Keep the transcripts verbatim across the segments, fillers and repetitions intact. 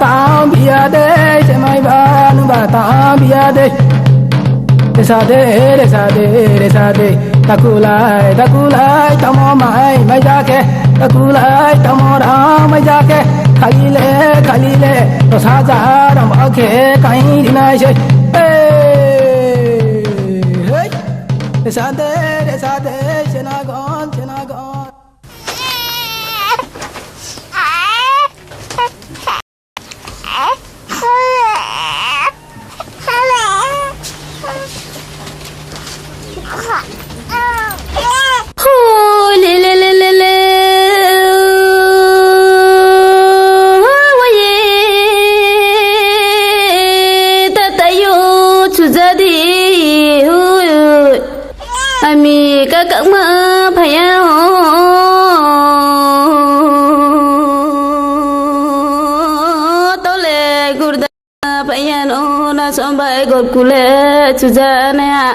Tang biya de, se mai ba nu ba tang biya de. Resa de, resa de, resa de. Takulai, takulai, tamo mai, mai ja khe. Takulai, tamo ra mai ja khe. Khali le, khali le. Dosa ja ram ba khe, kai ri nai se. Hey, hey. Resa de, resa de, se na gon, se na gon. Hu, le, le, le, le, le. Wa ye, tata yo, chuja di, hu. Ami kakakma phaiya o, tole gurda phaiya no, na sombai gorkule chuja nai a.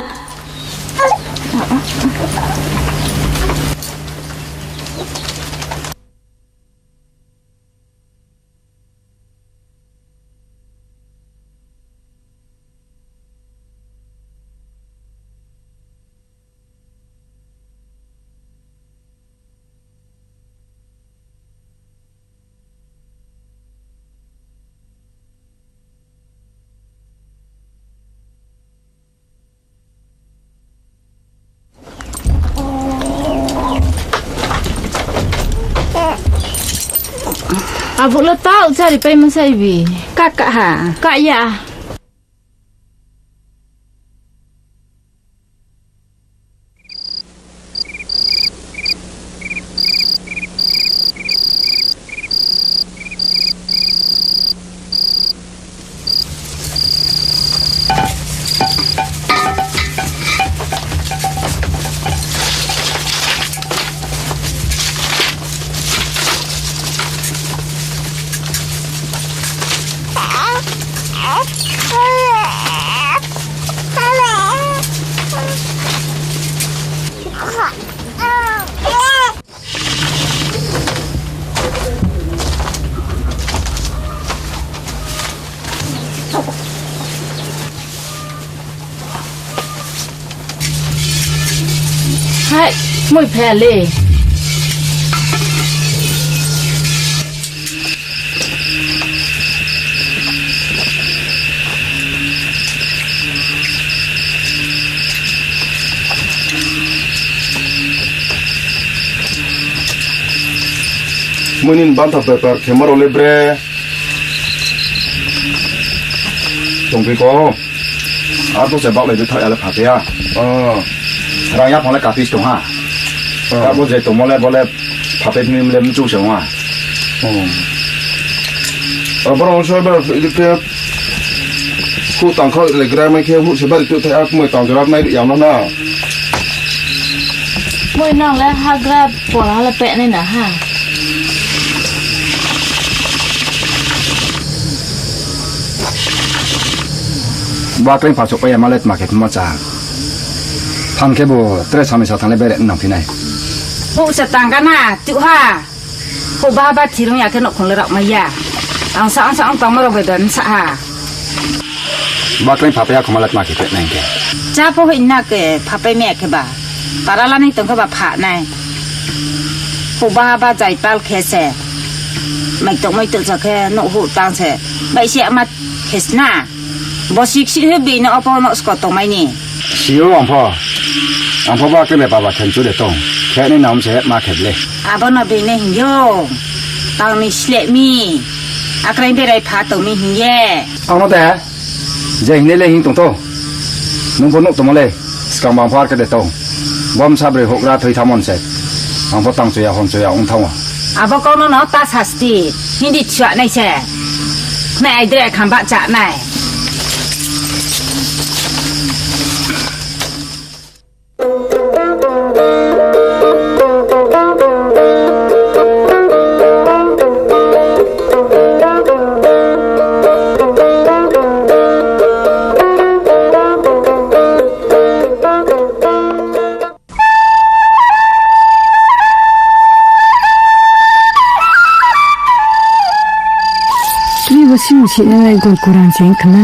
Abo le tau chari pai ma sai bi. Ka, ka ha. Ka ya. Hai, moi phai ya le. Moi nini bantha bepar khemo rao le bre. Tongphi ko. Arphuh se baohlai de thaoh ya le pha phi ya. Rang yaphang le kaphi se tong ha. Abo je tongmo le bo le pha phi ni le mchu se ong ha. Abo rang so ba khe, huh tang kho le gra mai khe huh se bari tuh thai, arphuh moi tang jora mai ri ya no na. Moi nang le hagra pola le peh nai na ha. Ba kleng pha souhpai ya ma le tma khe tma cha. Thanng khe bo tre samai sa thanng le bere nang phi nai. Huh se tang gana tuh ha. Huh ba ba thirung ya khe nouhkhong le rao mai ya. Ang sa ang sa ang tangmo rao bai don sa ha. Ba kleng pha pai ya khoma le tma khe peh nai khe. Cha pho hoih na khe pha pai mai ya khe ba. Para la nai tong khe ba pha nai. Huh ba ba jai pal khe se. Mai tong mai tong cha khe nouh huh tang se. Bai se ama khe sna. Bo sik sik hoih bini opo no sko tongmai ni. Si ou ang pho. Ang pho ba khe le baba khe mchu de tong. Khe nai na om se ma khe le. Abo no bini hing yo. Tang ni sleh mi. Akrai berai pha tong mi hing ye. Ang no de. Je hing nai le hing tong to. Nung pho nouh tongmo le. Skang bang pho ar khe de tong. Bom sabroi houhgra thoi thamon se. Ang pho tang chuya hon chuya ong thanng ou. Abo kau no no ta sasti. Hindi chua nai se. Nai aidre kham ba cha nai. Chini sih nalai gol kuran se khna.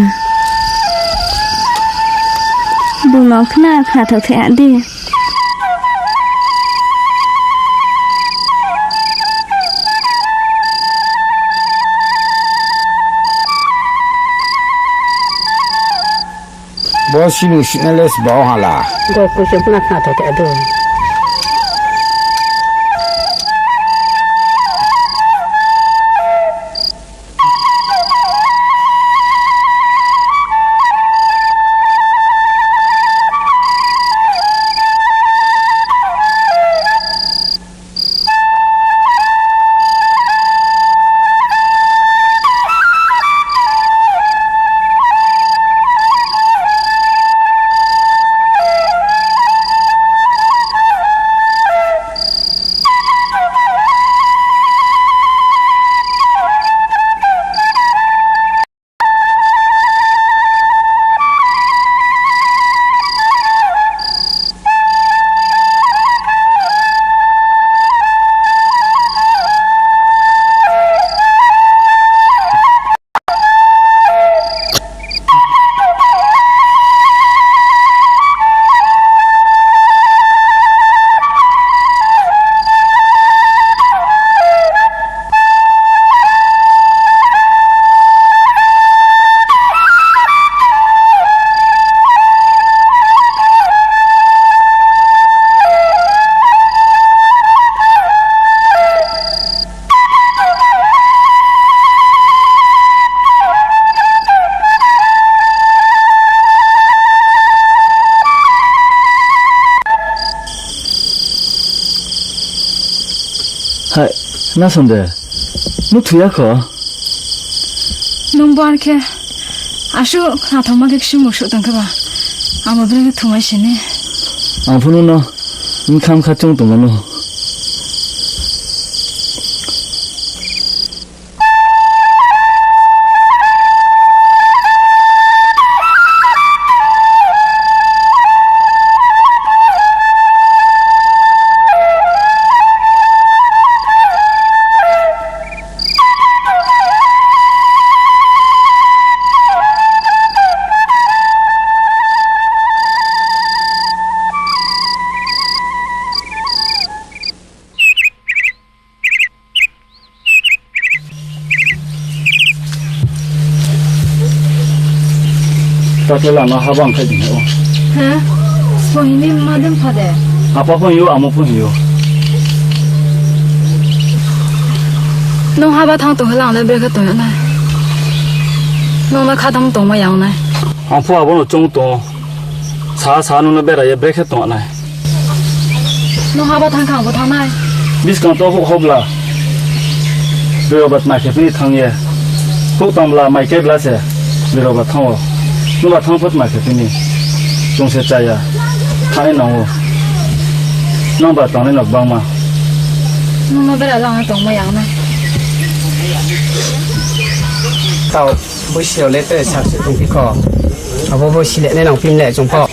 Buma khna khna thao the a di. Bo sini signal le sbao hala. Gol kuiso khna khna thao the a di. Hai, Nason de, nung thu ya kho? Nung bo ar khe, asuh khnathaoma khe ksu musuh tong khe ba, abo bre khe thumai sini. Ang pho nung no, bkha bkha choung tongmo no. Tato lama habang khai di o. He? Sbo hini ma dem pha de? Apa pho hing yo, amo pho hing yo. Nung haba thang tong helang le brekhe tong ya nai. Nung no khatang tongma yang nai. Ang pho abo no choung tong. Sa sa nung no bera ye brekhe tong nai. Nung haba thang kha ang bo thang nai. Buskang to houh hobla. Bero ba tma khe phini thang ye. Houh tang bla mai kai bla se. Bero ba thang o. Nung ba thang pho tma khe phini. Chung se chaya. Thang nai nang o. Nung ba tang nai no bangma. Nung no bera lang tongma yang nai. Tao, boisi rao le tre sak se tong phi kho. Abo boisi le nai nang phi le chung pho.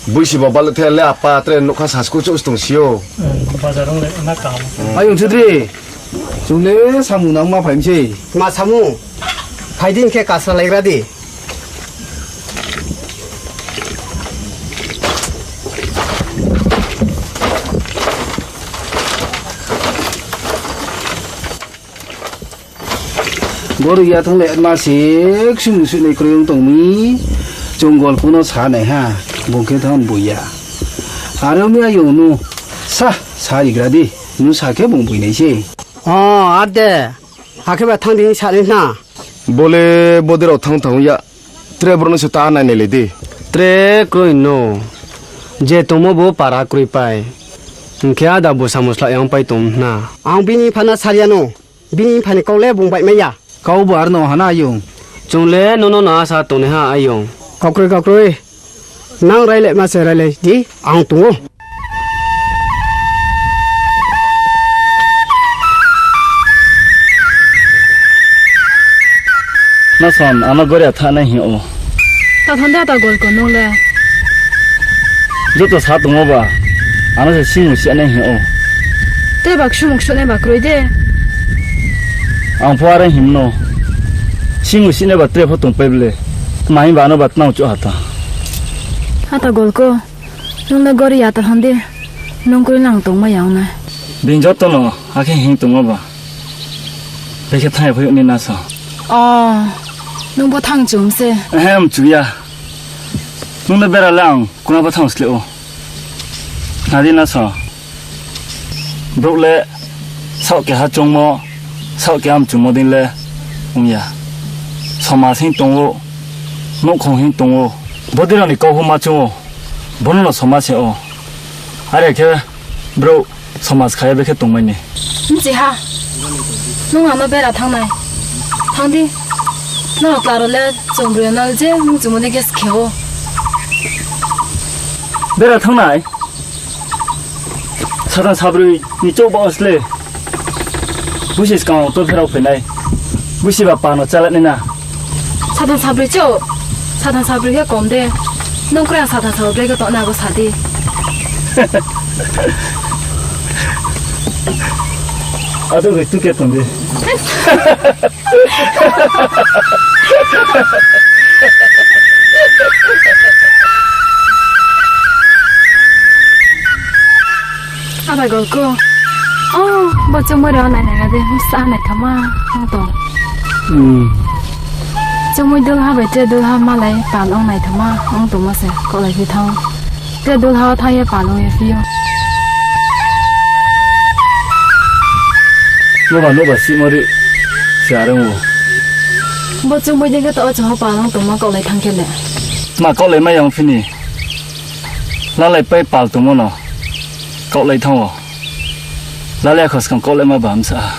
Boisi bo balo the le apa tre nokha sasku chouh se tong si o. Ayong Chaudhary, chung le samung nangma phai mi sei. Tma samung? Phai di hing khe kasa laigra di. Boro ya thanng le ma se ksung suh nai kroi ong tong mi, chung golpo no sa nai ha, bung khe thanng boi ya. Are ong mi ayong nu, sa, sa rigra di, nu sa khe bung boi nai se. O, ar de, akhe ba thanng di sa nai hna. Bo le bode rao thanng thanng ya, tre boro no se ta nai nai le di. Tre kroi no, je tongmo bo para kroi pai. Hing khe ada bo samo slái yang pai tong hna. Ang bini pha no sar ya no. Bini pha ni kau le bung baihmai ya. Kau bo ar no ha na ayong. Chung le nono no asa tongnai ha ayong. Kaukroi, kaukroi. Nang railai ma se railai di, ang tong ou. Nason, ano goria thanai hing ou. Ta than de ta gol ko nung le. Joto sa tongmo ba, ano se singmung siya nai hing ou. Te ba ksumung sunai ba kroi de. Ang pho are him no. Sing o sinai ba tre pho tongpai ble. Tma hing ba ano ba tnang chouh ha ta. Ata Golko, nung le gori ya ta hon di. Nung kroi nang tongmai ya ong nai. Being joto no akhe hing tongmo ba. Bekhe thanng ya phai ni na sa. O, nung bo thanng chum se. Ehe, mchu ya. Nung no bera le ang kuna pho thanng sle ou. Nadi na sa. Brouh le saoh keha choungmo, saoh keha mchumo dei le ong ya. Somaj hing tong ou, nouhkhong hing tong ou, bodei rao ni kau pho ma choung ou, bono no somaj se ou. Are khe brouh somaj kha ye bekhe tongmai ni. Mchi ha, nung ang no bera thanng nai. Thanng di, nung klaro le chung broi no je nung chumo dei khe se khe ou. Bera thanng nai? Sathang sabroi ni chouh ba o sle. Busi skang to pherao phai nai. Busi ba pa no chálai nai na. Sathang sabroi chouh. Sathang sabroi khe kom de. Nung kroi ang sathang sabroi khe tong nai abo sa di. Ado bai tu khe tong di. Aba Golko. O, bo chumui rao nai nai na de, bsa naithaoma ong tong. Chumui dulha bai tre dulha malai pal ong naithaoma ong tongmo se, kaohlai phi thanng. Tre dulha wo thanng ye pal ong ye phi ou. Noba noba sihmo ri se are ong ou. Bo chumui dei khe taoh wo chung pal ong tongmo kaohlai thanng khe le. Tma kaohlai mai ya ong phi ni. Lalai pai pal tongmo no kaohlai thanng ou. Lalai akho skang kaohlai ma ba msa ha.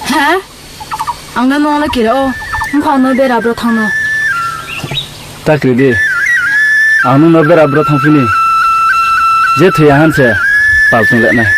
Ha? Ang no nung le kira ou, mphang no bera bro thanng no. Ta kri di, ang nung no bera bro thanng phi ni, je thoi ya han se pal tong le nai.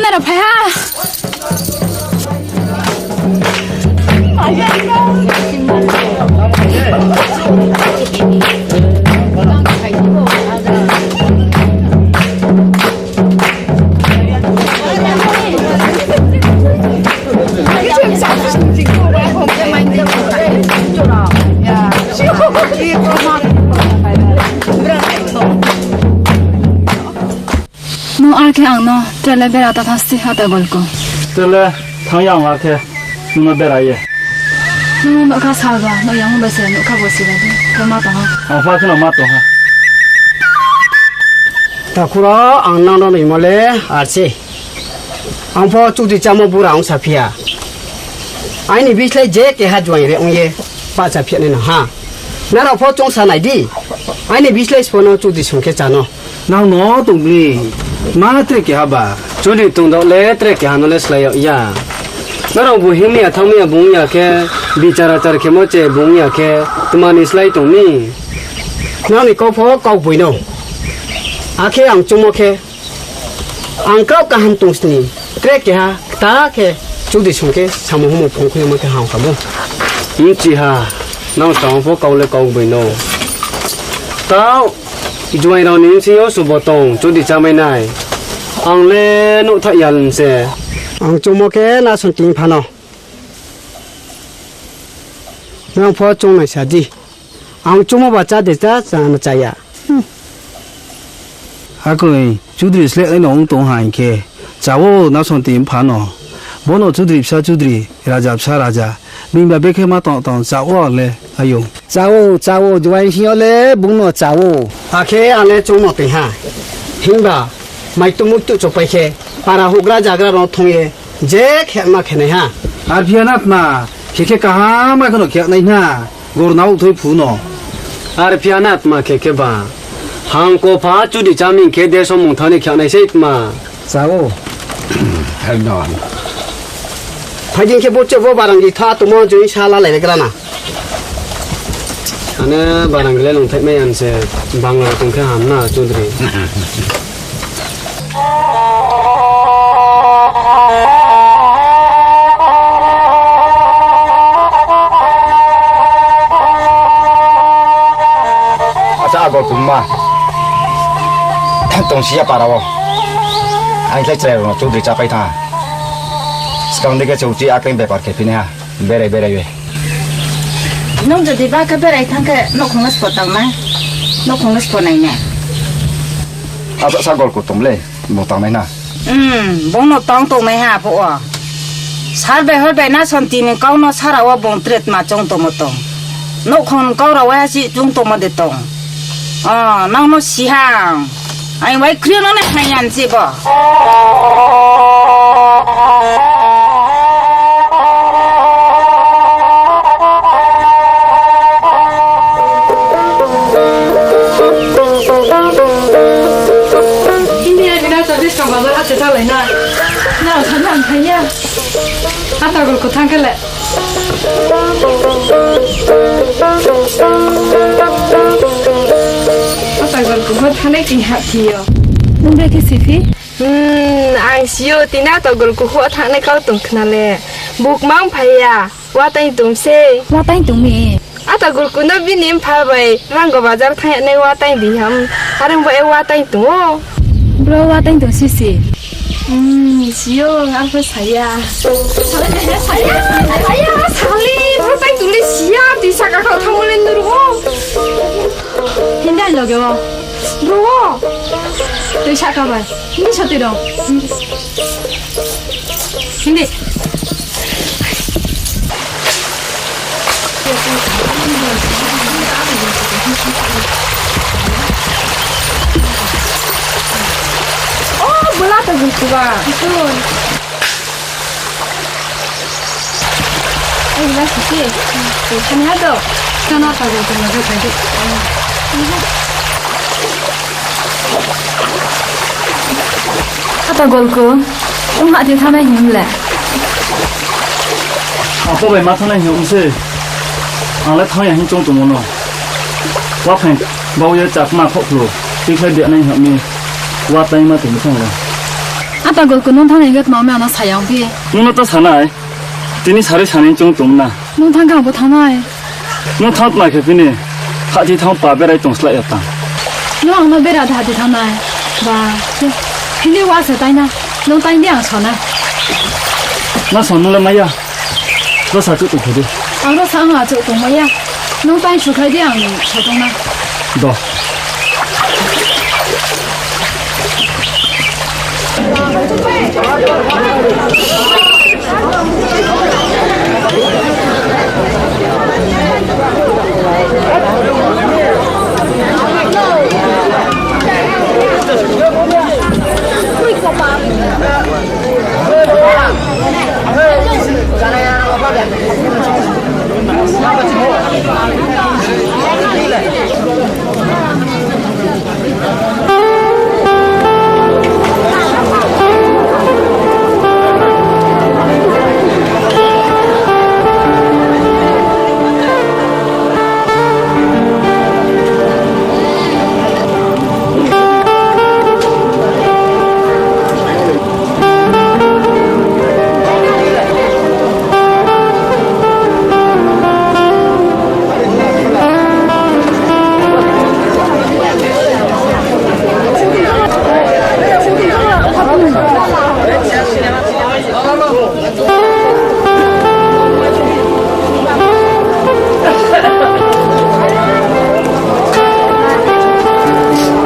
Nara phai ha. Nung ar khe ang no tre le bera ta thang sti ha ta Golku. Tre le thang ya ang ar khe nung no bera ye. Nung nougkha salba, nouh yang bai se nougkha bo si ba di, khe ma tong ha. Ang pha khe no ma tong ha. Takhu rao, ang nang no nimo le ar se. Ang pho chudri chámo bura ong sa phi ya. Aini bislái je keha juaing re ong ye bahcha phi ya nai no ha. Nrao pho choung sa nai di. Aini bislái sbo no chudri song khe chá no. Nang no tong bini ma tre keha ba. Chudri tongdao le tre keha no le slái yag ya. Nrao bu hing mi ya, thanng mi ya, bung ya khe, bichar achar khemo che bung ya khe, tma ni slái tong mi? Nang ni kau pho kau boi no. Akhe ang choungmo khe, ang kraoh kaham tong sni, tre keha kta khe chudri song khe samung humo phung khui ma khe ham kha bo. Bchi ha, nang samung pho kau le kau boi no. Taoh, juaing rao ni bsing yo subo tong chudri chámai nai. Ang le nouh thaih ya lse. Ang choungmo khe Nasonti pha no. Nang pho choung nai sa di. Ang choungmo ba chá de chá, chá no chá ya. Akoi, chudri slehnai no ong tong ha hing khe, chá wo Nasonti mpha no. Bo no chudri bsa chudri, raja bsa raja. Bini ba bekhe ma tong tong chá wo le, ayo. Chá wo, chá wo, juaing sing yo le bung no chá wo. Akhe ang le choung no tong ha. Himba, maitu muitu chopai khe, para houhgra zagra rao thong ye, je khe ma khe nai ha. Ar phi ya na tma, khe khe kaham ma khe no khe nai na, gor na ukthoi phu no. Ar phi ya na tma khe khe ba. Hangko pha chudri cháming khe de somung thanng ni khe nai sei tma. Chá wo. Phai di khe bo che bo barangi tha tongmo join sa lalai gra na. Ane barangi le nung thaihmai ya se bangla tong khe ham na chudri. Acha, a Golku ma tongsi ya para wo. Ang khe chrai rao no chudri chápai thanng. Skang di khe se uchih akhe bepar khe phi nai ha. Berai berai ye. Nung jodi ba khe berai thanng khe nouhkhong no sbo tang nai. Nouhkhong no sbo nai nai. Asa sa Golku tong le, bung tang nai na. Bung no tang tong nai ha pho wo. Sar bai hor bai Nasonti ni kau no sara wo bung tre tma choung tongmo tong. Nouhkhong ni kau rao wa si choung tongmo de tong. O, nang no si ha. Ang bai kri no nai hai yan se bo. Hindi ai bina service ka bazar ate thalai na. Na, na, na, ya. Ata Golku thanng khe le. Ata Golku pho thanngnai tini hahthi yo. Nung brekhe siphi? Hmm, ang si ou, tini ata Golku pho thanngnai kau tong khna le. Buk mang phai ya, watang tong sei. Watang tong mi? Ata Golku no bini mpha bai Rango bazar thanng ya nai watang di ham. Are bo e watang tong ou. Bro watang tong sisi. Hmm, si ou, ang pho saya. Saya, saya, saya, sali, bro tai tuli siya, tui saka kau thamu le nuru ou. Hindi loge ou. Bro ou. Tui saka bai. Hindi soti dong. Hindi. O, bula ta Golku ba. Ai, bula sisi. Kani ha do. Kano ta Golku na do ta do. Ata Golku, ong ha di thanngnai hing le. Apo bai ma thanngnai hing se. Ang le thanng ya hing choung tongmo no. Wa phaing bau ye chakma khoklo. Tikhlai de nai hing mi. Wa tai ma tong thang le. Ata Golku, nung thanng ni hingkhe tma ong mi ano sa ya ong phi. Nung no ta sanai. Tini sari sani chung tong na. Nung thanng khe ang bo thanng nai. Nung thanng tma khe phini. Hahthi thanng pa berai tong slái ya tang. Nung ang no bera da hahthi thanng nai. Ba, phini wa se tai na. Nung tai di ang sa nai. Na sa nung le mai ya. Rosa chouh tong khe di. Ang rosa ang achouh tong mai ya. Nung tai sukhlai di ang sa tong nai. Do.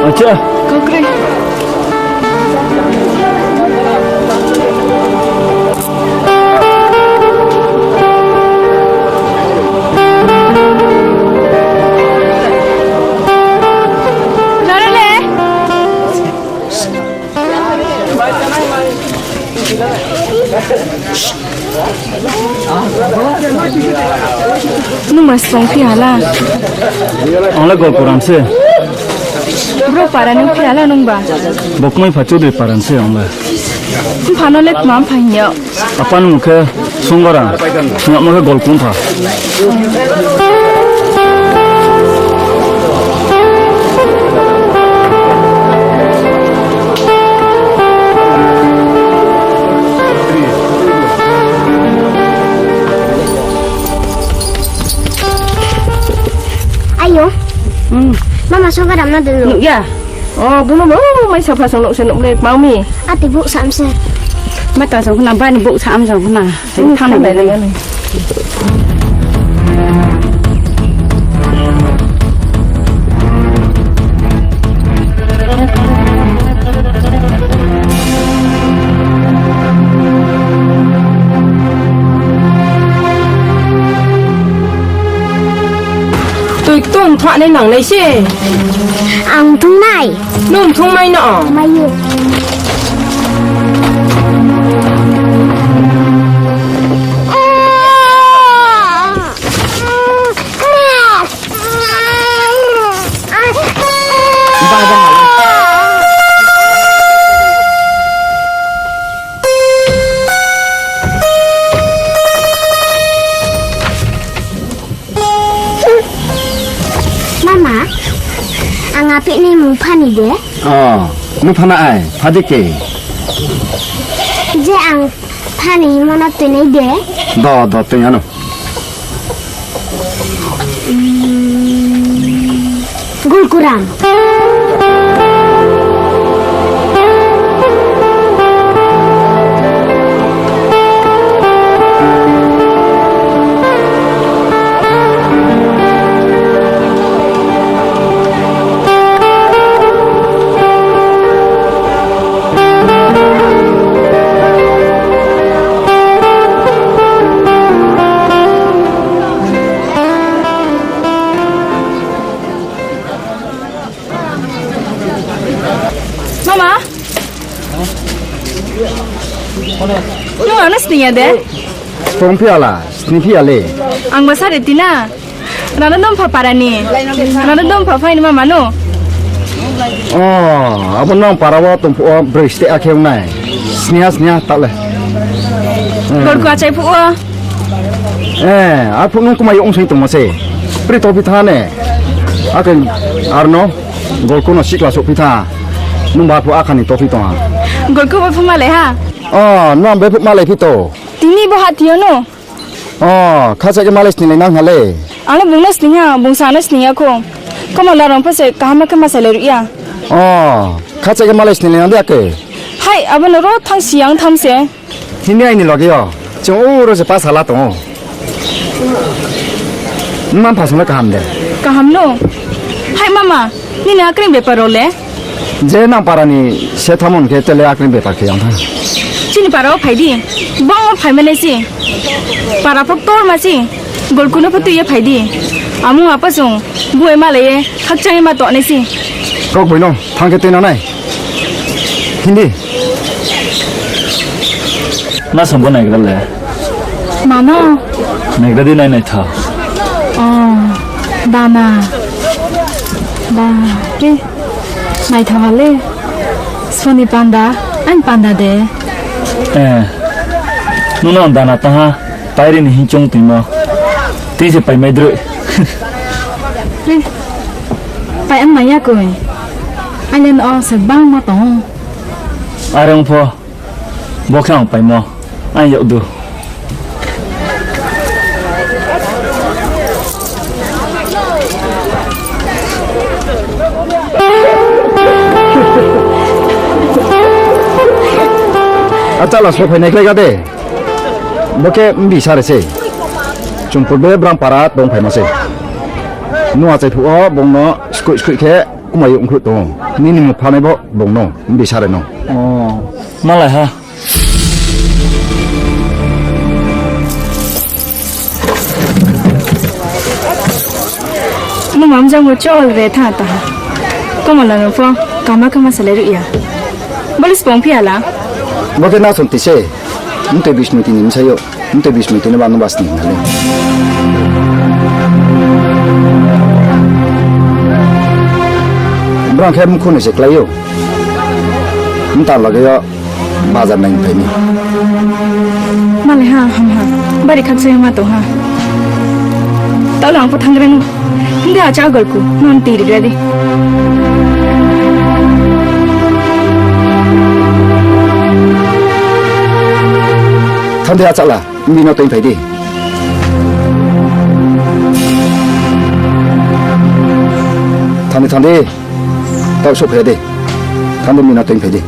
Acha. Kokre. Nara le. Nung ba song phi hala? Ang le Golkuram se. Bro para ni phi hala nung ba? Bo kmai pha Chaudhary para ni se ang le. Mpha no le tma mpha hing yo? Apa ni mung khe Songora, singamo khe Golkung pha. Ayo. Hmm. Mama, Songora no dulu. Nuh ya. O, bung no, o, mai sa pha song nuh se nuh le, kmang mi. Ati bouh sam se. Mai ta song khna, bani bouh sam song khna. Thanng nai nai. Tui ktung thah nai nang nai se. Ang thung nai. Nung thung mai no? Mai ye. Mama, ang apeh ni mung phani de. O, nung phana ai, phadi ke. Je ang phani himo no tui nai de. Do, do, tui ano. Gulkuram. Mama? Nung ano sning ya de? Sprung phi hala, sning phi ya le. Ang ba sari tina. Rana dompha para ni. Rana dompha phai ni mama no. O, abo nang para wo tongphuh wo broi ste akhe ong nai. Sniha sniha ta le. Gorku achai phuh wo. E, arphuh nung kumai ong sing tongmo se. Pri tophi tha ne. Akhe arno. Gorku no sikla souhphi tha. Nung ba arphuh akha ni tophi tong ha. Golku bo phu malai ha. O, nang bai phu malai phi to. Tini bo ha tiyo no. O, khacha khe malai sninglai nang ha le. Ang le bung no sning ha, bung sa no sning ya kho. Komola rong pho se kaham khe ma salai ruh ya. O, khacha khe malai sninglai nang de ake. Hai, abo no ro thang si yang tham se. Hini aini loge yo. Chung uro se pa sala tong ou. Mma mpha sung le kaham de? Kaham no. Hai mama, nini akring bepar rao le? Je nang para ni se thamon khe tele akring bepar khe yang tha. Chini para wo phai di. Bang wo phai mane si. Para pho ktor ma si. Golku no pho tui ye phai di. Amung apa sung, boi malai ye, khakchang ye ma tongnai si. Kok boi no, thang khe tui no nai. Hindi. Ma song bo naigra le? Mano? Naigra di nai naitha. O, dana. Ba, ri. Naitha ha le. Soni panda, ang panda de. Eh. Nung no dana tang ha. Pairi ni hing chung tui no. Tei se pai mai droi. Ri. Pai ang mai ya koi. Ang le no se bang ma tong. Are ong pho. Bo khe ang paimo, ang yag du. Achá la so phai nai khlai ga de. Bo khe mbi sare se. Chung purbe brang para tong phaimo se. Nung achai phuh wo bung no skoi skoi khe kumai ongkhruh tong ou. Nini mung phanai bo bung no, mbi sare no. O, malai ha. Nung mamjang bo chol re tha ta ha. Komola no pho kama kama salai ruh ya. Bo le spong phi ya la. Bo khe na song ti se. Mtoi Bisnuti ni bsa yo. Mtoi Bisnuti no ba no ba sning na le. Brang khe mkhu ni se klái ou. Mta loge yo bazar nai phai ni. Malai ha, ham ha. Bari khakchang ma tong ha. Tao le ang pho thanggra no. Hindi achá Golku, non tiri gra di. Thang di achá la, mbi no toing phai di. Thang di, thang di. Tao souhphai ya de. Thang di, mino toing phai di.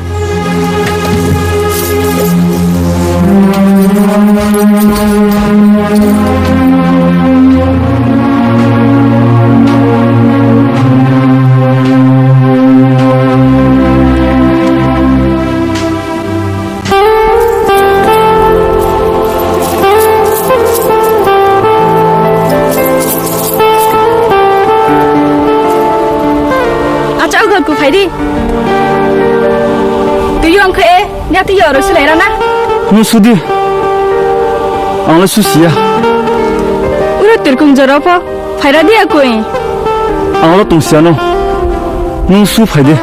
Achá, Golku phai di. Tui yo ang khe, ya tui yo ro sulai ra na. Nung su di. Ang le susi ya. Uro tirkong jora pho. Phaira di akoi. Ang lo tongsi ya no. Nung su phai di.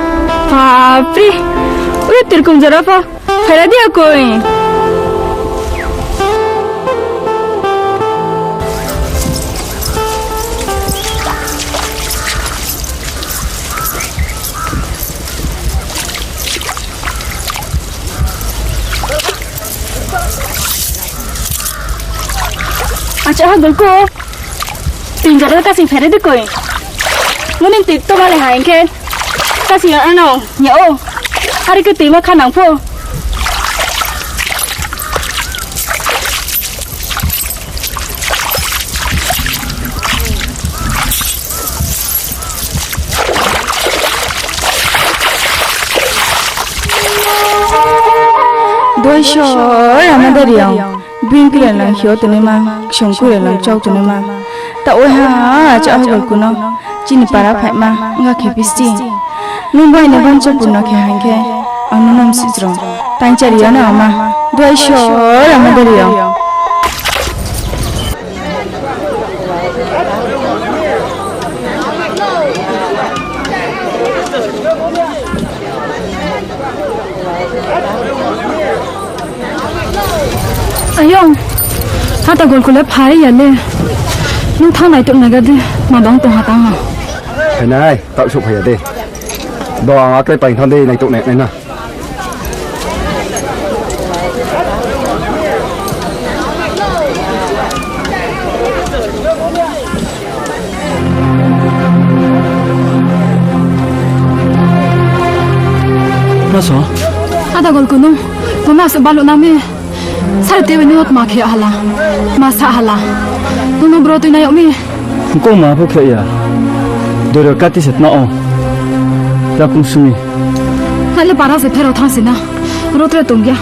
Bapre. Uro tirkong jora pho. Phaira di akoi. Achá, ha Golku. Tui jora kasing phaira di koi. Muni tui toma le ha hing khe. Kasing ano ya o. Hari khe tui ma kha nang pho. Duaisa, rama dari ang. Bini kre lang hio tongnaima, ksung kre lang chau tongnaima. Ta oi ha, achá ha Golku no, chini para phaima, nga khe pisti. Nung bai ne ban chapur no khe hing khe, ang no nam sijrong. Tang chari ya na ama, duaisa, rama dari ang. Ayong, hata Golku le phai ya le. Nung thang nai tuk nai ga di, ma bang tong ha tang ha. Phai nai, taoh souh phai ya de. Do ang akre paing thang de, nai tuk nai nai na. Aso. Ada Golku nung, mama se balu nang mi. Sare te bai nung tma khe hala. Ma sa hala. Nung no bro tui nai yag mi. Ko ma pho khe ya. Doro kati se tma o. Ra kung sumi. Nai le para se pherao thang se na. Ro tre tong ya.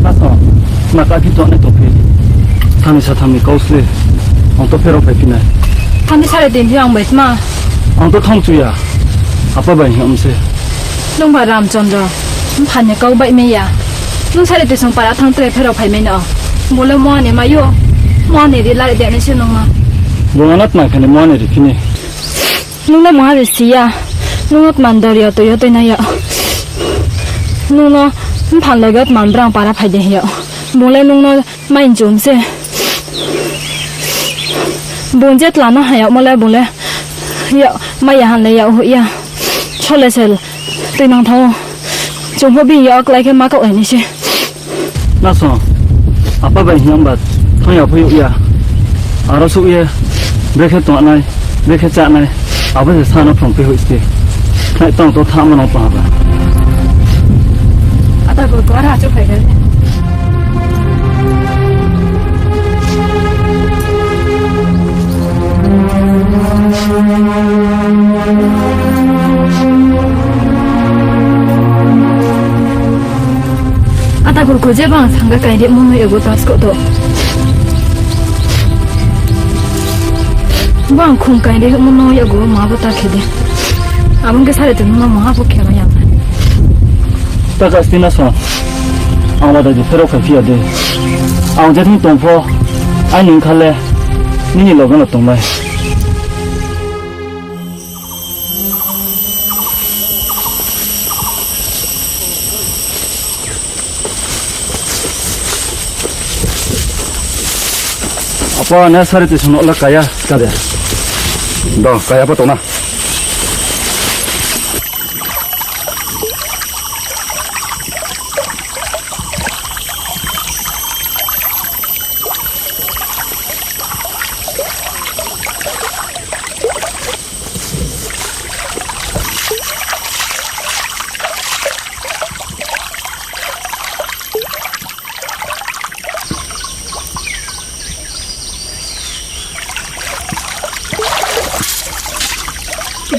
Aso, ma ka phi tongnai tongphi. Thamni sa thamni kau sle. Ang to pherao phaiphi nai. Thamni sare tin phi ang bai tma. Ang to thang chu ya. Apa bai hing am se. Nung ba Ramchandra, mpha ni kau bai mai ya. Nung sare te sung para thang tre pherao phai mai no. Bole mo ani mayo. Mo ani ri lare de ni se nung ma. Bo anat ma khani mo ani ri phini. Nung no mungha ri si ya. Nung no tman dor ya to yo toi na ya. Nung no mphan loge tman brang para phai de ya. Bole nung no Mai nchum se. Bung je tla no ha yagmo le bung le. Ya, mai ya han le ya hoih ya. Sole sel. Tui nang thanng ou. Chung pho bini ya klái khe ma kaoh nai ni se. Naso. Apa bai hing ba. Thang ya pho yag ya. Aro souh ye. Brekhe tongnai. Brekhe chánai. Abo se sa no phrung phi hoih se. Nai tong to thanng ma no pa ba. Ata ko ko ra chu phai ga. Ata Golku je bang sangga kairi mung no yago tasko to. Bang khum kairi mung no yago ma bo ta khe de. Abang ke sare te mung no ma bo khe ma ya. Ta ka stina so. Ang wada je phero khai phi ya de. Ang je thing tong pho. Ai ning kha le. Nini loge no tong bai. Apa ne sari ti sung no la kaya ska de. Do, kaya pa tong na.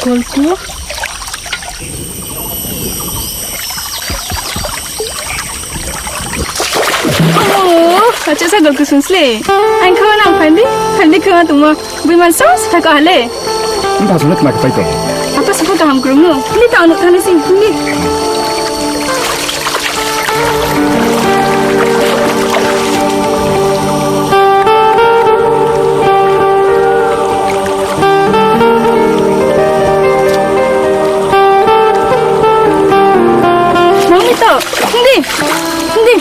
Golku. Oh, acha sa Golku sung sle. Ang khawa nang phaindi, phaindi khawa tongmo. Bui man sa sa ka hale. Nta sung na kma ka pai to. Apa sa pho kaham krung no. Ni ta anu thani sing, ni. Mami to, hindi, hindi.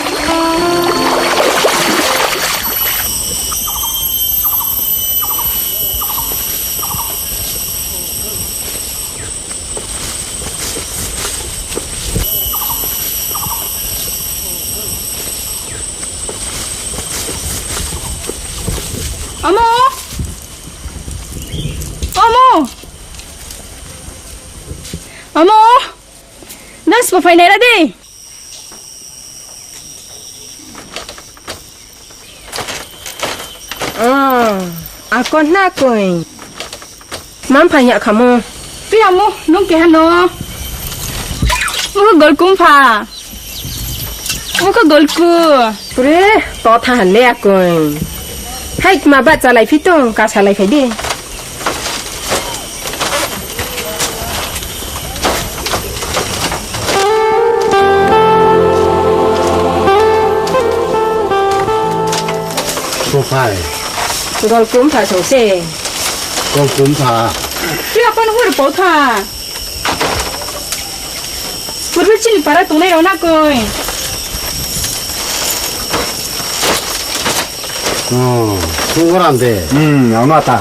Amo! Amo! Amo! Nang sbo phainai ra di. Oh, akon na koi. Mampha ya khamu. Pi amu, nung keha no. Mu golku mpha. Mu ko golku. Pure, to tha le akoi. Hai, ma ba chalai phi tong, ka salai phai di. Sophai. Golku mpha song se. Golku mpha. Pi apan hur pau tha. Purbe chini para tongnai rao na koi. Oh, sunggoran de. Hmm, ang no ta.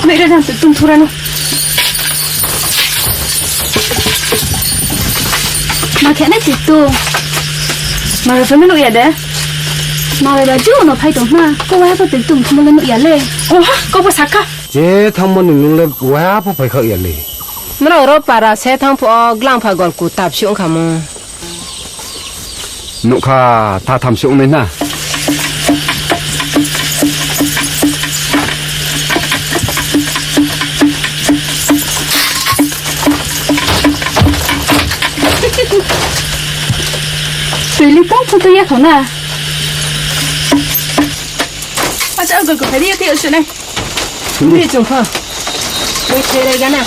Nai ra jang tu tung thura no. Ma khe nai tu tu. Ma ra phai no nuh ya de. Ma ra ju no phai tong na. Ko wa ko tu tu mo le nuh ya le. Oh ha, ko bo saka. Je thangmo ni nung le wa pho phai kha ya le. Mrao ro para se thang pho glang pha golku tap si ong kha mo. Nukha tha tham si ong nai na. Tui li tong pho tui ya khau na. Acha, golku phai di, ya, tui ya, sunai. Ni chung pha. Ni khere gana.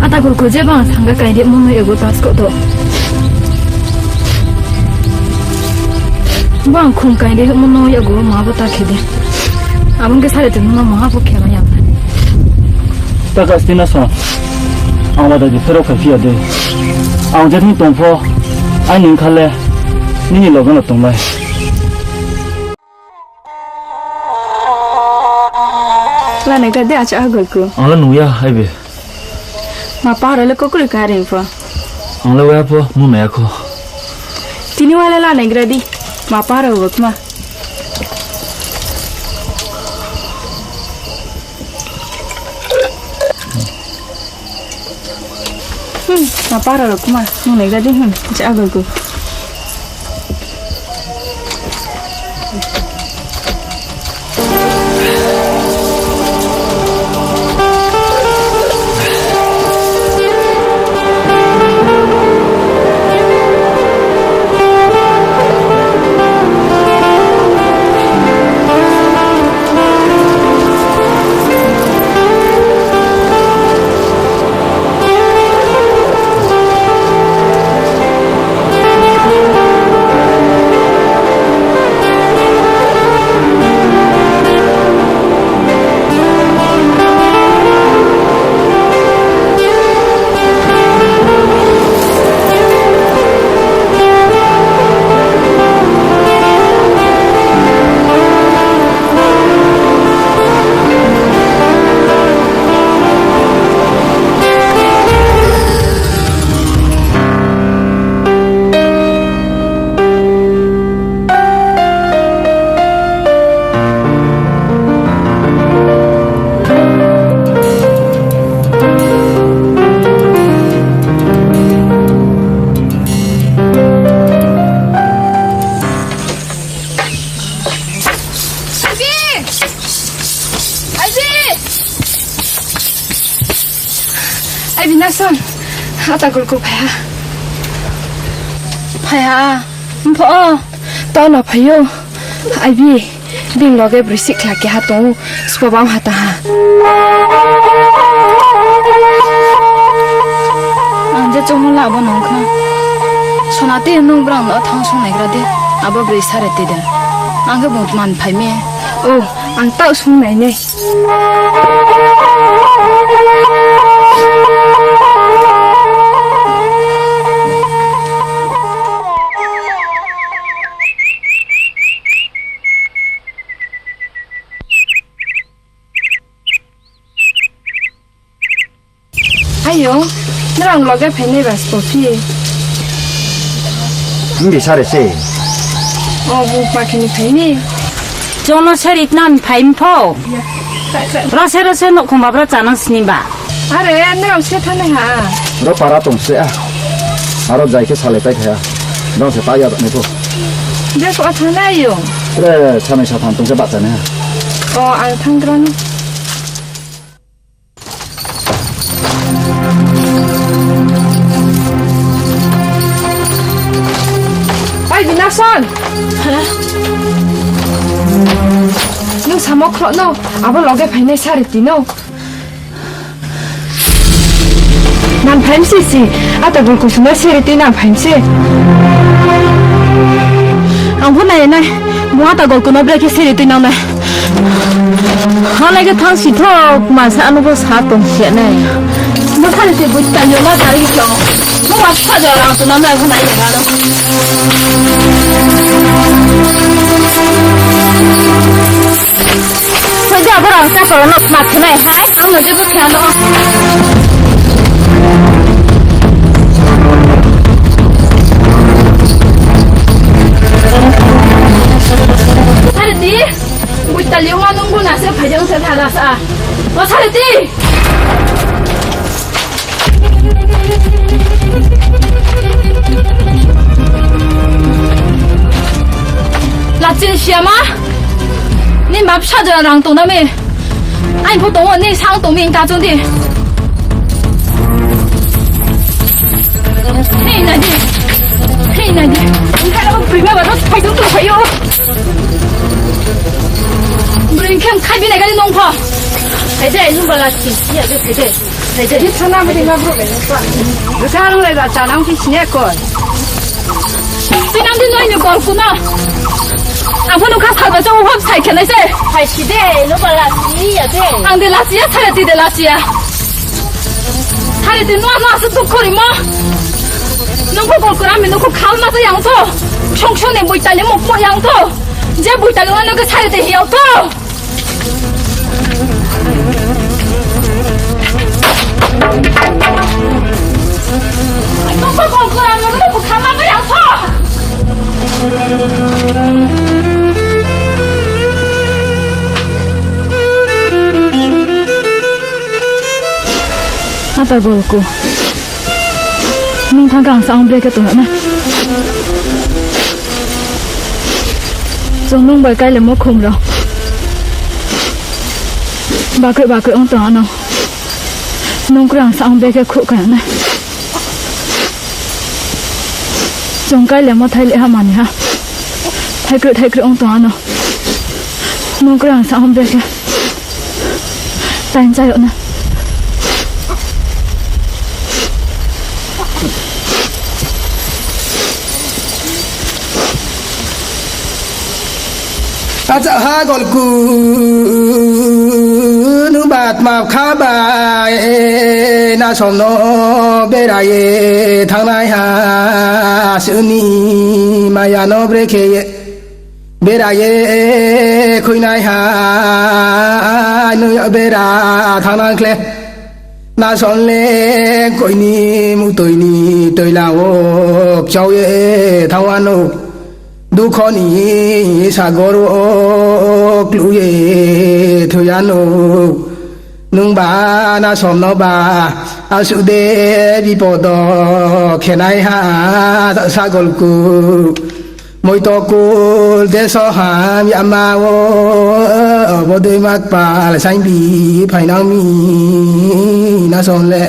Ata gurku je bang thangga kairi mono yago tasko do. Bang khum kairi mono yago ma bo ta khe de. Abang ke sare tong no ma bo khe ma ya. Ta ka stina so. Ang wada je phero khai phi ya de. Ang je thing tong pho. Ai ning kha le. Nini loge no tong lai. Lanai gra di, acha ha golku. Ang le nung ya, ai be. Ma pa ro le kokri ka ring pho. Ang le wa pho, nung nai ya kho. Tini wa le lanai gra di. Ma pa ro wa kma. Hmm, ma pa ro kma, nung nai gra di, hmm, acha ha golku. Ason, ata Golku phai ha. Phai ha, mpho o. Tao no phai ou. Aibi, bini loge broi sihkhla keha tong ou, sbo bang ha ta ha. Ang je choungmo la bo nung kha. Sonati nung brang no thanng sung naigra di, abo broi Sareti de. Ang khe bung tma ni phai mi. O, ang taoh sung nai nai. Ayo, nrang loge phainai ba sbo phi? Mbi sare se. O, bung kma khe ni phai ni. Chung no seri tnang phai mpho. Rase rase nouhkhong ba bra chanang sini ba. Are, nrao se thanai ha. Ro para tong se a. Aro jai khe salai pai kha. Dong se pa ya ni pho. Beko thanai yo. Tre sanai satham tong se bahcha nai ha. O, ang thanggra no. Oi, Binason! Nung samo khroh no, abo loge phainai Sareti no. Nang phaimsi si, ata Golku sung no seri tui nang phaimsi. Ang pho nai nai, bung ata Golku no brekhe seri tui nang nai. Halai khe thang si tho, kma sa ano bo sa tong si nai. Bo Sareti boi tang yo ma tari khe. Bo wa sa jo rang tong nang nai pho nai ya na. Soja borok ang chapel no ma khnai hai, ang no jebo khe ano. Sareti, buitali ongma nung bo na se phaijang se thara sa. O Sareti! Lachin siama, ni map sa jora rang tong na mi. Aini pho tong o, ni sang tong mi, ta chung di. Hei, nai di. Hei, nai di. Nkhai abo broi ma ba no phai tong tong phai o. Broi khe khai bi nai gari nong pho. Phai de, nung ba lachi, ya de, phai de. Phai de. Di thana bri ma bro le pa. Gasa rung le ba chanang phi sini ko. Tui nang di noi ni Golku no. Ang pho nung kha salba chong hop sai khe nai se. Phai si de, nung ba lachi ya de. Ang de lachi ya, Sareti de lachi ya. Sareti no ano asa dukho rimo. Nung kho Golku rami nung kho khal ma sa yang tho. Song song ni buitali mo mo yang tho. Je buitali ano khe Sareti hi yang tho. Nung kho Golku rami nung kho khal ma sa yang tho. Ata Golku. Nung thang khe ang sa ang brekhe tong na. Chung nung bai kailemo khum rao. Bakhoi bakhoi ong tong ano. Nung kroi ang sa ang brekhe khuh kha na. Chung kailemo thailai ha mani ha. Thaikroi thaikroi ong tong ano. Nung kroi ang sa ang brekhe. Tain chayag na. Acha ha Golku nung ba tma kha bai, Nasom no bera ye thanng nai ha, sini maya no brekhe ye. Bera ye khuinai ha, nung yo bera thanng nang khle. Nasom le koi ni mutoi ni toila wo kchao ye thanng ano. Dukho ni sagor wo kluh ye thoi ano. Nung ba Nasom no ba asuh de bipod o khe nai ha, sa Golku. Moitokul deso hamyama wo, bodei ma kpal saingbi phainang mi Nasom le.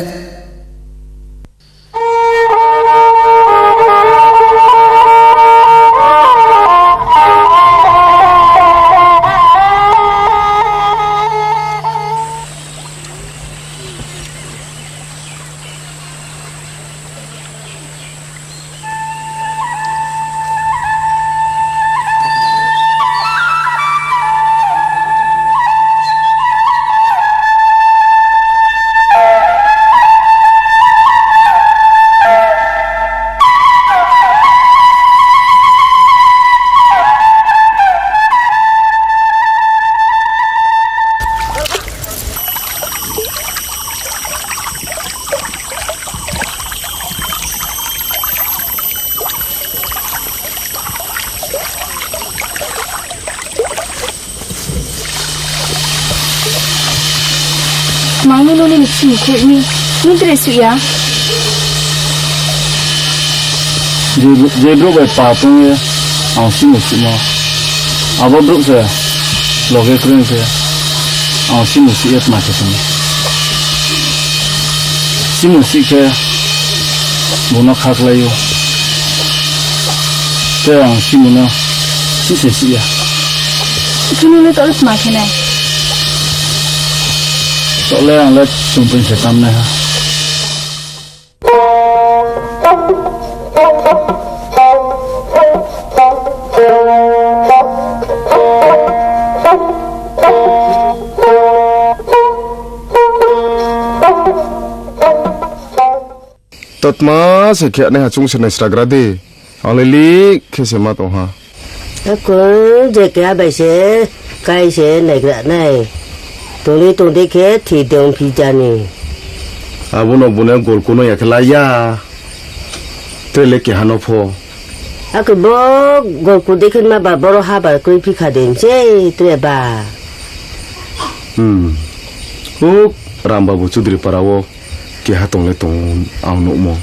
Mangmi nung ni mching khe ni, nung tre suh ya. Je, je brouh bai pa tong ye ang simo simo. Abo brouh se loge kroi khe ang simo sih ye tma khe tong. Simo sih khe bung no khaklai ou. Te ang simo no sih se sih ya. Chini le to tma khe nai. Taoh le ang le chung pin se tam nai ha. Totma se khe nai ha, chung se naisragra di. Ang le lik khe se ma tong ha. Akung je keha bai se, kai se naigra nai. Tongdei tongdei khe thi dong phi jani. Abo no bung no golku no ya khe la ya. Tre le keha no pho. Akhe bo golku dei khe ma ba boro ha ba kroi phi kha de se tre ba. Hmm. O Ram Babu Chudri para wo keha tong le tong ang nuhmo.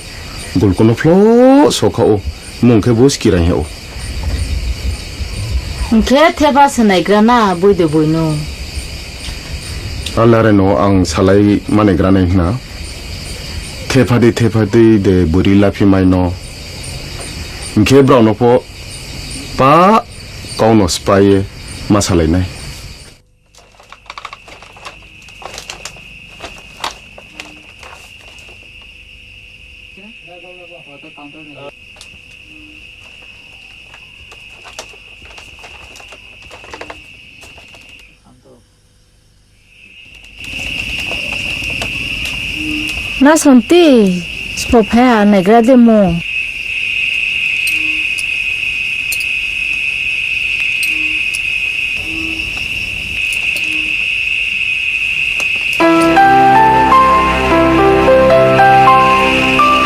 Golku no phlo sokha ou. Mung khe bo skirai ha ou. Hing khe thepha se naigra na boi de boi no. Alare no ang salai ma naigra nai hna. Thepha dei, thepha dei de buri laphi mai no. Hing khe brao no pho pa kau no spai ye ma salai nai. Na Santi, spo phai ha naigra de mo.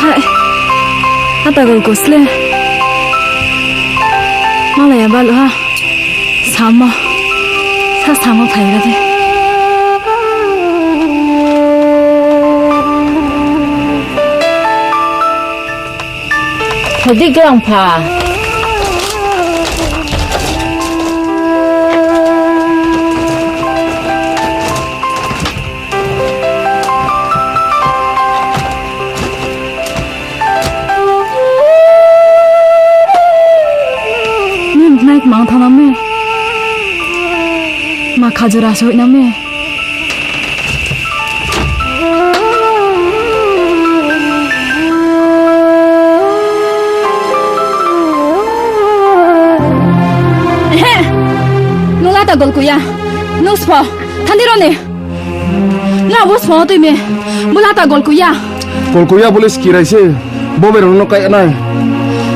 Hai, ata golku sle. Malaya balu ha. Samo. Sa samo phaigra de. Phai di grang pha. Nini nai kmang thanng na me. Ma khajura soi na me. Ehe, nung lata golku ya. Nung spo, thandi ro ni. Nung abo spo tui mi. Bo lata golku ya. Golku ya bo le skirai se. Bo bai rao no kai nai.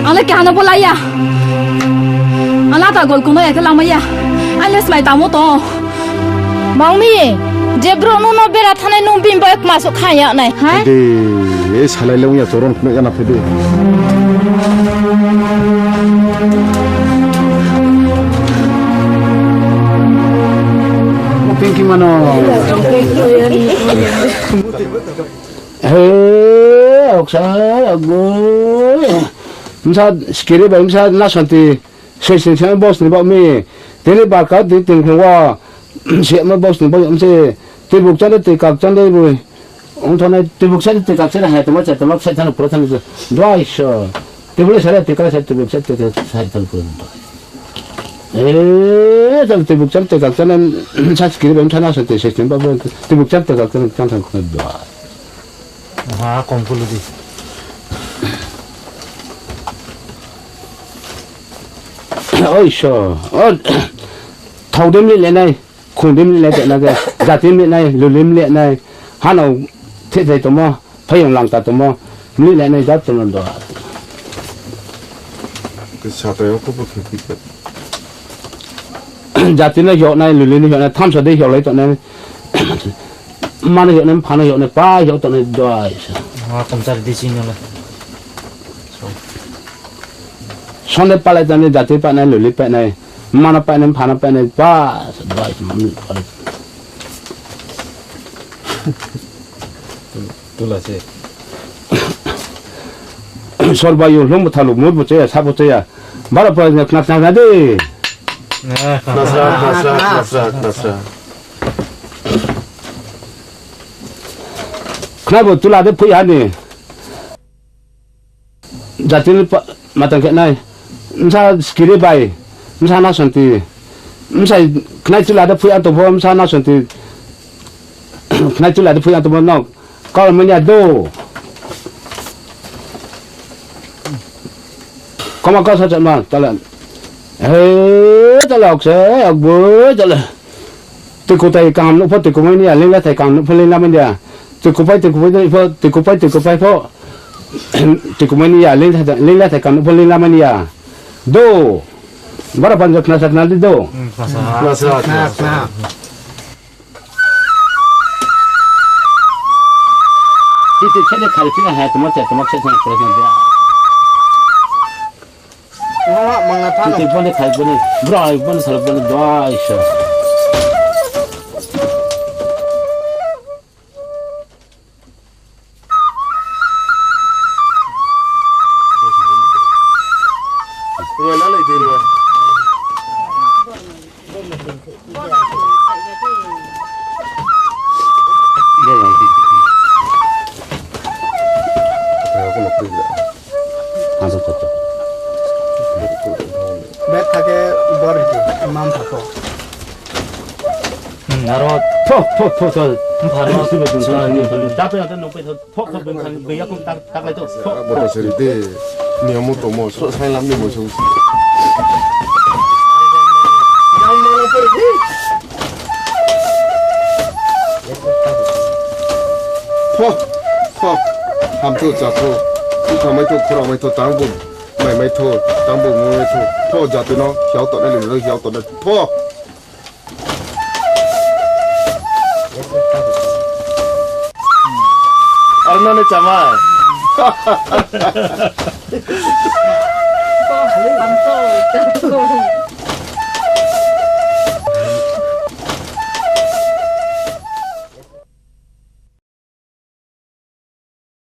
Ang le keha no bo la ya. Ang lata golku no ya khe lama ya. Ang le smai tamo tong. Mangmi, je brouh nung no bera thanai nung bini bai kma suh kha ya nai. Hai? De, e salai le ong ya, choron khnuh ya na phe de. Pinky mano. He, oksa, ago. Msa, skiri bai msa, na santi. Soi sing sing boss ni baoh mi. Tini barka di tingkhong wo. Sema boss ni baoh mi se. Tibuk chande, tikak chande bo. Ong thonai tibuk chande, tikak chande, hai tongma, chai tongma, sai thani pura thani. Dua iso. Tibuk le sare, tikak sare, tibuk sare, tikak sare thani pura. Eh, thani tibuk chande, tikak chande, sa skiri bai thana sa te, soi sing baoh bo. Tibuk chande, tikak chande, thani thani dua. Ha, kom kulu di. Oi, so. O, thau dim li le nai, khung dim li le te na ge, jati lim li nai, lu lim li nai, hanao the thai tongmo, phayong langta tongmo, lim li le nai, jat tongmo do. Ke sa tai o ko bo khe pi ka. Jati no hiok nai, luli no hiok nai, thamsa de hiok lai tongnai. Mano hiok nai, phano hiok nai, pa hiok tongnai, doi sa. Ma komchar di sing no le. Sonde palai tongnai, jati painai, luli painai, mano painai, phano painai, pa sa, doi sa, mami palai. Tula se. Sorbayo hlung bo thalu mur bo chaya, sa bo chaya. Bara pura khna khna khna de. Khna sra, khna sra, khna sra, khna sra. Khna bo tula de phui ha ni. Jati ni pa-, matang khe nai. Bsa skiri bai. Bsa na santi. Bsa khnai tula de phui ang tong pho, bsa na santi. Khnai tula de phui ang tong pho no. Kau manya do. Kau ma kau sa chat ma, tala. He, tala, ok se, ok bo, tala. Tui kutai kaham nuh pho, tui kumai ni ya, lingla thai kaham nuh pho, lingla mai ya. Tui kupai, tui kupai, tui pho, tui kupai, tui kupai pho. Tui kumai ni ya, ling thai, ling la thai kaham nuh pho, ling la mai ni ya. Do. Bara panjab khna sa khna di do. Hmm, khna sa. Khna sa, khna sa. Titi khede khali phina hai, tuma che, tuma che, tuma che, tuma che. Wah, wah, mangna phano. Titi boni khai boni, bro, boni sal boni, dua isa. Ruai la lai di ruai. Bag thake bor hiti, mam thako. Hmm, aro. Tho, tho, tho, tho. Mpha no. Sibe dun sa ni. Dape ate no pe tho. Tho, tho, dun sa ni. Beya kum tak, tak lai tho. Tho. Bo to seri de. Ni amu to mo. So sai lam ni mo so. Yang ma lo pe. Pho, pho. Ham tho, cha tho. Bukha mai tho, khora mai tho, tang bo. Mai mai tho, tang bo, mai mai tho. Pho, jati no, hiao to nai, lung no, hiao to nai. Pho. Aro no ne chamai. Pho, ham tho, cha tho.